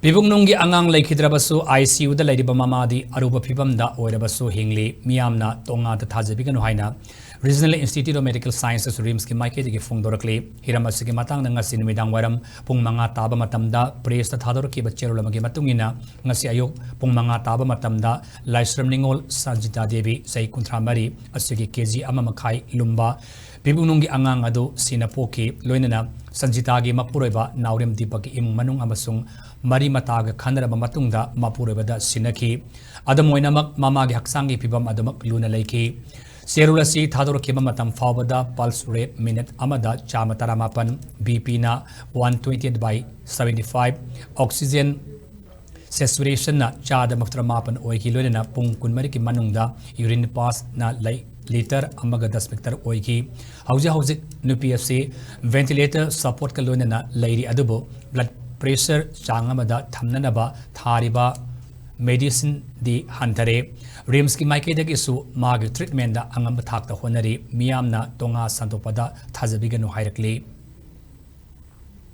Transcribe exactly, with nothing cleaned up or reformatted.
ꯄꯤꯕꯨꯡꯅꯨꯡꯒꯤ ꯑꯉꯥꯡ ꯂꯩꯈꯤꯗ꯭ꯔꯕꯁꯨ, ICUꯗ ꯂꯩꯔꯤꯕ ꯃꯃꯥꯗꯤ ꯑꯔꯨꯕ ꯐꯤꯕꯝꯗ ꯑꯣꯏꯔꯕꯁꯨ ꯍꯤꯡꯂꯤ꯫ ꯃꯤꯌꯥꯝꯅ ꯇꯣꯉꯥꯟꯗ ꯊꯥꯖꯕꯤꯒꯅꯨ ꯍꯥꯏꯅ Regional Institute of Medical Sciences, RIMSꯀꯤ ꯃꯥꯏꯀꯩꯗꯒꯤ ꯐꯣꯡꯗꯣꯔꯛꯂꯤ꯫ ꯍꯤꯔꯝ ꯑꯁꯤꯒꯤ ꯃꯇꯥꯡꯗ ꯉꯁꯤ ꯅꯨꯃꯤꯗꯥꯡ ꯋꯥꯏꯔꯝ ꯄꯨꯡ ꯃꯉꯥ ꯇꯥꯕ ꯃꯇꯝꯗ pressꯇ ꯊꯥꯗꯣꯔꯛꯈꯤꯕ ꯆꯦꯔꯣꯜ ꯑꯃꯒꯤ ꯃꯇꯨꯡ ꯏꯟꯅ, ꯉꯁꯤ ꯑꯌꯨꯛ ꯄꯨꯡ ꯃꯉꯥ ꯇꯥꯕ ꯃꯇꯝꯗ ꯂꯥꯏꯁ꯭ꯔꯝ ꯅꯤꯉꯣꯜ ꯁꯟꯖꯤꯇꯥ ꯗꯦꯕꯤ, ꯆꯍꯤ ꯀꯨꯟꯊ꯭ꯔꯥ ꯃꯔꯤ, ꯑꯁꯤꯒꯤ KG ꯑꯃ ꯃꯈꯥꯏ ꯂꯨꯝꯕ ꯄꯤꯕꯨꯡꯅꯨꯡꯒꯤ ꯑꯉꯥꯡ ꯑꯗꯨ ꯁꯤꯅ ꯄꯣꯛꯈꯤ꯫ ꯂꯣꯏꯅꯅ ꯁꯟꯖꯤꯇꯥꯒꯤ ꯃꯄꯨꯔꯣꯏꯕ ꯅꯥꯎꯔꯦꯝ ꯗꯤꯄꯛꯀꯤ ꯏꯃꯨꯡ ꯃꯅꯨꯡ ꯑꯃꯁꯨꯡ ꯃꯔꯤ ꯃꯇꯥꯒ ꯈꯟꯅꯔꯕ ꯃꯇꯨꯡꯗ ꯃꯄꯨꯔꯣꯏꯕꯗ ꯁꯤꯟꯅꯈꯤ꯫ ꯑꯗꯨꯝ ꯑꯣꯏꯅꯃꯛ, ꯃꯃꯥꯒꯤ ꯍꯛꯆꯥꯡꯒꯤ ꯐꯤꯕꯝ ꯑꯗꯨꯃꯛ ꯂꯨꯅ ꯂꯩꯈꯤ꯫ ꯆꯦꯔꯣꯜ ꯑꯁꯤ ꯊꯥꯗꯣꯔꯛꯈꯤꯕ ꯃꯇꯝ ꯐꯥꯎꯕꯗ pulse rate minute ꯑꯃꯗ ꯆꯥꯝꯃ ꯇꯔꯥꯃꯥꯄꯟ, BPꯅ one twenty by seventy five, oxygen saturationꯅ ꯆꯥꯗ ꯃꯧꯗ꯭ꯔꯥ ꯃꯥꯄꯟ ꯑꯣꯏꯈꯤ꯫ ꯂꯣꯏꯅꯅ ꯄꯨꯡ ꯀꯨꯟꯃꯔꯤꯒꯤ ꯃꯅꯨꯡꯗ urine passꯅ ꯂꯩ ꯂꯤꯇꯔ ꯑꯃꯒ ꯗꯁꯃꯤꯛ ꯇꯔꯨꯛ ꯑꯣꯏꯈꯤ꯫ ꯍꯧꯖꯤꯛ ꯍꯧꯖꯤꯛ ꯅꯨꯄꯤ ꯑꯁꯤ ventilator supportꯀ ꯂꯣꯏꯅꯅ ꯂꯩꯔꯤ, ꯑꯗꯨꯕꯨ blood pressure ꯆꯥꯡ ꯑꯃꯗ ꯊꯝꯅꯅꯕ ꯊꯥꯔꯤꯕ medicineꯗꯤ ꯍꯟꯊꯔꯦ꯫ RIMSꯀꯤ ꯃꯥꯏꯀꯩꯗꯒꯤꯁꯨ ꯃꯥꯒꯤ treatmentꯗ ꯑꯉꯝꯕ ꯊꯥꯛꯇ ꯍꯣꯠꯅꯔꯤ꯫ ꯃꯤꯌꯥꯝꯅ ꯇꯣꯉꯥ ꯁꯟꯗꯣꯛꯄꯗ ꯊꯥꯖꯕꯤꯒꯅꯨ ꯍꯥꯏꯔꯛꯂꯤ꯫